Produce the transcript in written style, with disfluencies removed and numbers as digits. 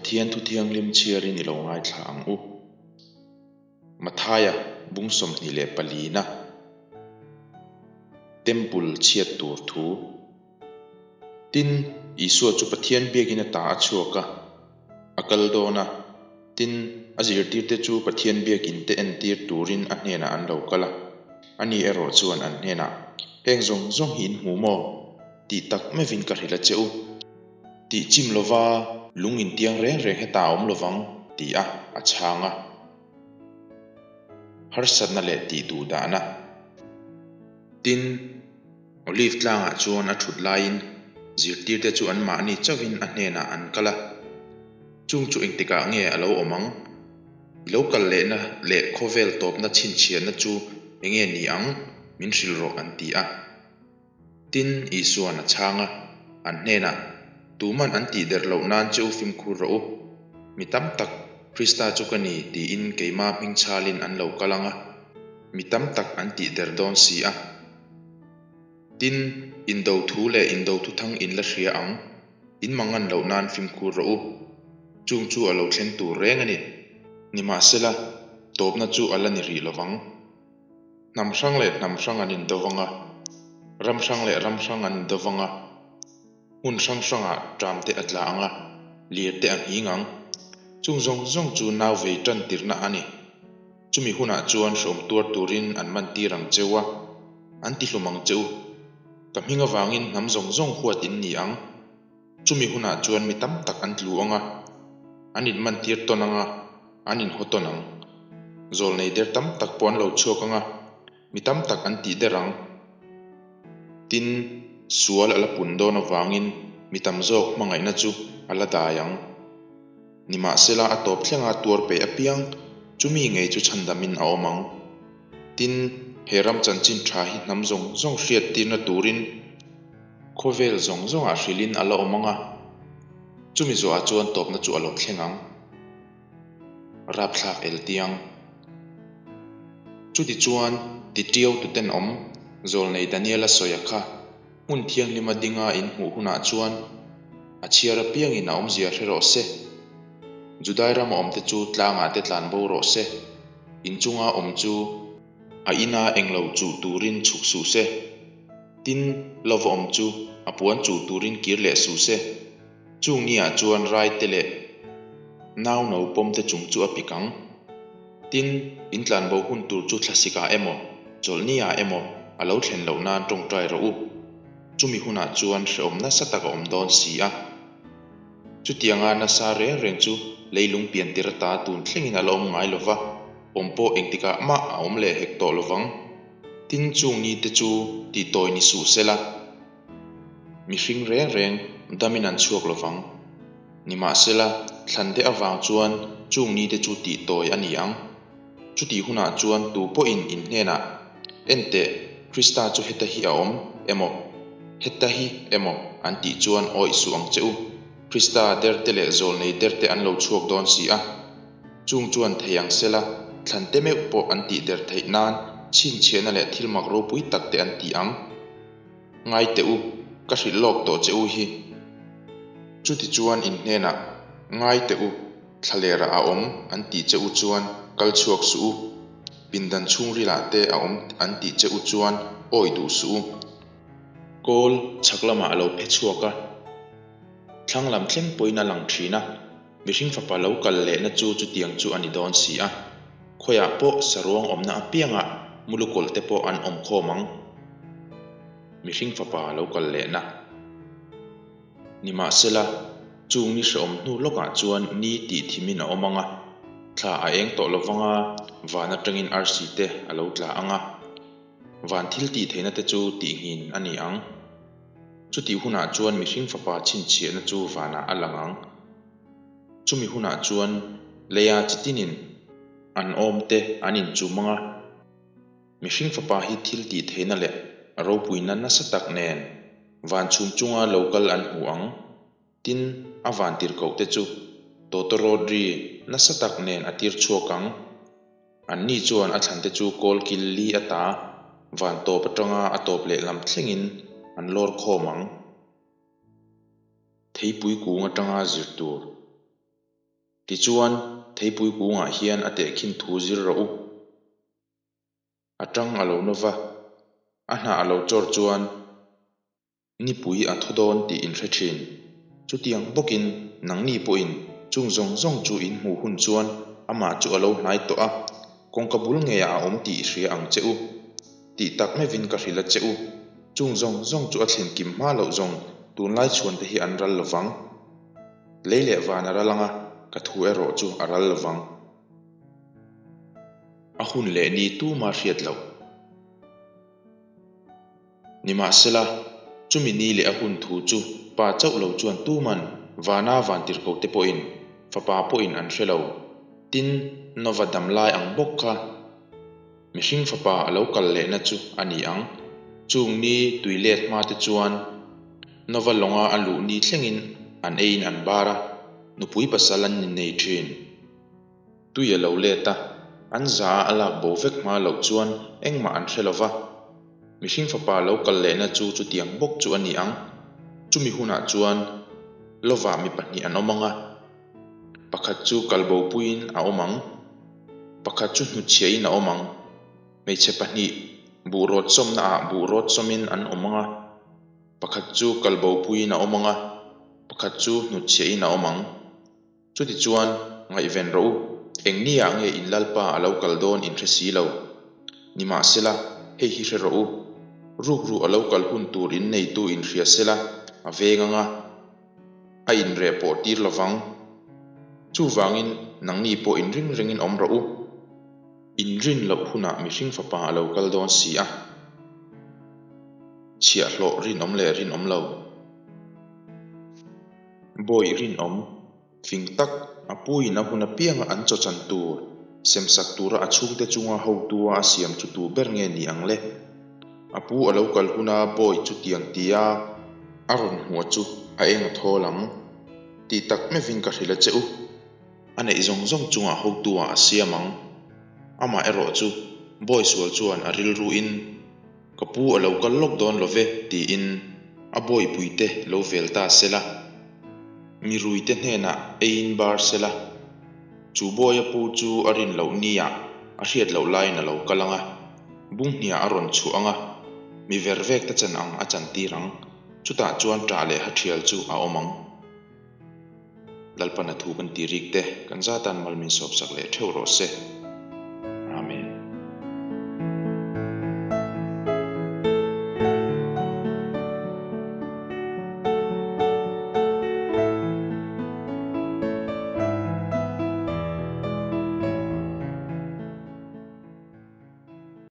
Pathian thu thianghlim chhiarin i lo ngaithla ang u. Mathaia bung 24 na Temple chhiat tur thu. Tin, Isua chu Pathian biakin ata a chhuak a, a kal dawn a. Tin, a zirtirte chu Pathian biakin te entir turin a hnenah an lo kal a. Ani erawh chuan an hnenah, Heng zawng zawng hi in hmu maw? Tih tak meuhin ka hrilh a che u. Tih chim lova lung intiang reng reng hetah a awm lovang, ti a a chhang a. Harsatna leh tih duh dahna. Tin, Olive tlangah chuan a thut laiin zirtirte chu anmahni chauhin a hnenah an kal a. Chung chu engtikah nge a lo awm ang? I lo kal lehna leh khawvel tawpna chhinchhiahna chu enge ni ang? Min hrilh rawh an ti a. Tin, Isua'n a chhang a, an hnenah, Tuman an tih der loh nan che u fimkhur rawh u. Mi tam tak, Krista chu ka ni, tiin keima hming chhalin an lo kal ang a, mi tam tak an tih der dawn si a. Tin, indo thu leh indo thuthang in la hria ang, in mangan loh nan fimkhur rawh u. Chung chu a lo thleng tur reng a ni. Nimahsela, tawpna chu a la ni rih lovang. Hnam hrang leh hnam hrang an indo vang a, ram hrang leh ram hrang an indo vang a, hmun hrang hrangah ṭam te a tla ang a, lir te a nghing ang. Chung zawng zawng chu nau vei ṭan tirhna a ni. Chumi hunah chuan hreawm tuar turin an man tir ang cheu a, an ti hlum ang che u. Ka hming avangin hnam zawng zawng huat in ni ang. Chumi hunah chuan mi tam tak an tlu ang a, an inman tir tawn ang a, an inhaw tawn ang. Zawlnei der tam tak pawh an lo chhuak ang a, mi tam tak an tih der ang. Tin, sual a la pun dawn avangin mi tam zawk hmangaihna chu a la dai ang. Nimahsela a tawp thlenga tuar peih apiang chumi ngei chu chhandamin a awm ang. Tin, he ram chanchin tha hi hnam zawng zawng hriat tirna turin, Khawvel zawng zawngah hrilhin a la awm ang a, chumi zawhah chuan tawpna chu a lo thleng ang. Rapthlak el tiang. Chuti chuan titiau tuten awm Zawlnei Daniela sawia kha hmun thianghlima dinga in hmuh hunah chuan a chhiar apiangin a awmzia hre rawh se. Judai rama awmte chu tlangah te tlan bo rawh se. Inchunga awm chu a ina englo chuh turin chhuk suh se. Tin, lova awm chu a puan chuh turin kir leh suh se. Chung niah chuan raite leh nau no pawm te chung chu a pik ang. Tin, in tlanbo hun tur chu thlasikah emaw, chawlhniah emaw a lo thlen loh nan tawngtai rawh u. Chumi hunah chuan hrehawm nasa tak a awm dawn si a. Chutianga nasa reng reng chu leilung pian tir ata tun thlengin a la awm ngai lova, awm pawh engtikah mah a awm leh hek tawh lovang. Tin chung ni te chu tih tawi ni suh se la, mihring reng reng damin an chhuak lovang. Nimahsela, thlan te avang chuan chung ni te chu tih tawi a ni ang. Chutih hunah chuan tu pawhin in hnenah, Enteh, Krista chu heta hi a awm emaw, heta hi emaw an tih chuan awih suh ang che u. Krista derte leh zawlnei derte an lo chhuak dawn si a. Chung chuan thei ang sela, thlante meuh pawh an tih der theih nan chhinchhiahna leh thil mak ropui tak te an ti ang. Ngai teh u, ka hrilh lawk tawh che u hi. Chutichuan in hnenah, Ngai teh u, thlalerah a awm an tih che u chuan kal chhuak suh u, pindan chhungrilah te a awm an tih che u chuan awih duh suh u. Kawl chhak lamah a lo phe chhuak a, thlang lam thleng pawhin a lang thin a. Mihring fapa lo kal lehna chu chutiang chu a ni dawn si a, khawiah pawh saruang awmna apiangah mulukawlh te pawh an awm khawm ang. Mihring fapa lo kal lehna. Nimahsela, chung ni hrehawm hnu lawkah chuan ni tih thimin a awm ang a, thla a eng tawh lovang a, van atangin arsi te a lo tla ang a, van thil tih theihna te chu tihnghin a ni ang. Chutih hunah chuan mihring fapa chhinchhiahna chu vanah a lang ang. Chumi hunah chuan leia chi tinin an awmte an inchum ang a. Mihring fapa hi thil tih theihna leh a ropuina nasa tak nen van chhum chunga lo kal an hmu ang. Tin, a van tirhkohte chu tawtawrawt ri nasa tak nen a tir chhuak ang. Anni chuan a thlante chu kawl kil li ata van tawp atanga a tawp lehlam thlengin an lawr khawm ang. Theipui kung atanga zir tur. Tichuan, theipui kungah hian a tehkhin thu zir rawh u. A ṭang a lo nawva, a hnah a lo chawr chuan nipui a thaw dawn tih in hre ṭhin. Chutiang bawkin nangni pawhin chung zawng zawng chu in hmuh hun chuan amah chu a lo hnai tawh a, kawngka bul ngeiah a awm tih i hria ang che u. Tih tak meuhin ka hrilh a che u. Chung zawng zawng chu a thlen kim hma loh zawng tunlai chhuante hi an ral lo vang. Lei leh van a ral ang a, ka thu erawh chu a ral lo vang. A hun leh ni tuma hriat loh. Nimahsela, chumi ni leh a hun thu chu Pa chauh lo chuan tuman vana vantirhkohte pawhin, Fapa pawhin an hre lo. Tin, Nova dam lai ang bawk kha mihring Fapa a lo kal lehna chu a ni ang. Chung ni tui let hma te chuan Nova lawnga a luh ni thlengin an eiin an bar a, nupui pasal an innei thin. Tui a lo let a, an za a a lak bo vek hma loh chuan engmah an hre lo va. Mihring fapa lo kal lehna chu chutiang bawk chu a ni ang. Chumi hunah chuan lovah mi pahnih an awm ang a, pakhat chu kal bopuiin a awm ang, pakhat chu hnutchhiahin a awm ang. Hmeichhe pahnih buh rawt sawmnaah buh rawt sawmin an awm ang a, pakhat chu kal bopuiin a awm ang a, pakhat chu hnutchhiahin a awm ang. Chutichuan, ngaihven rawh u, eng niah nge in Lalpa a lo kal dawn in hre si lo. Nimahsela, hei hi hre rawh u, rukru a lo kal hun tur in neitu in hria sela, a veng ang a, a inreh pawh tir lo vang. Chuvangin, nangni pawh inring ringin awm rawh u. Inrin loh hunah mihring fapa a lo kal dawn si a. Chhiahhlawh rinawm leh rinawm lo. Bawi rinawm, fing tak, a puiin a hun apianga an chaw chan tur, semsak tura a chhungte chunga hotua a siam chu tu ber nge ni ang le? A pu a lo kal huna bawi chutiang tia a rawn hmuh chu a eng a thawl ang tih tak meuhin ka hrilh a che u. A neih zawng zawng chungah hotua a siam ang. Amah erawh chu bawi sual chuan a rilruin. Ka pu a lo kal lawk dawn lo ve, tiin a bawipuite lo vel ta se la, mi ruite hnenah eiin bar se la. Chu bawia pu chu a rin loh niah a hriat loh laiin a lo kal ang a, bunghniah a rawn chhuah ang a, mi ver vek te chan ang a chantir ang, chutah chuan ṭah leh ha ṭhial chu a awm ang. Lalpan a thu kan ti rik te, kan zatan mal min sawpsak leh ṭheuh rawh se.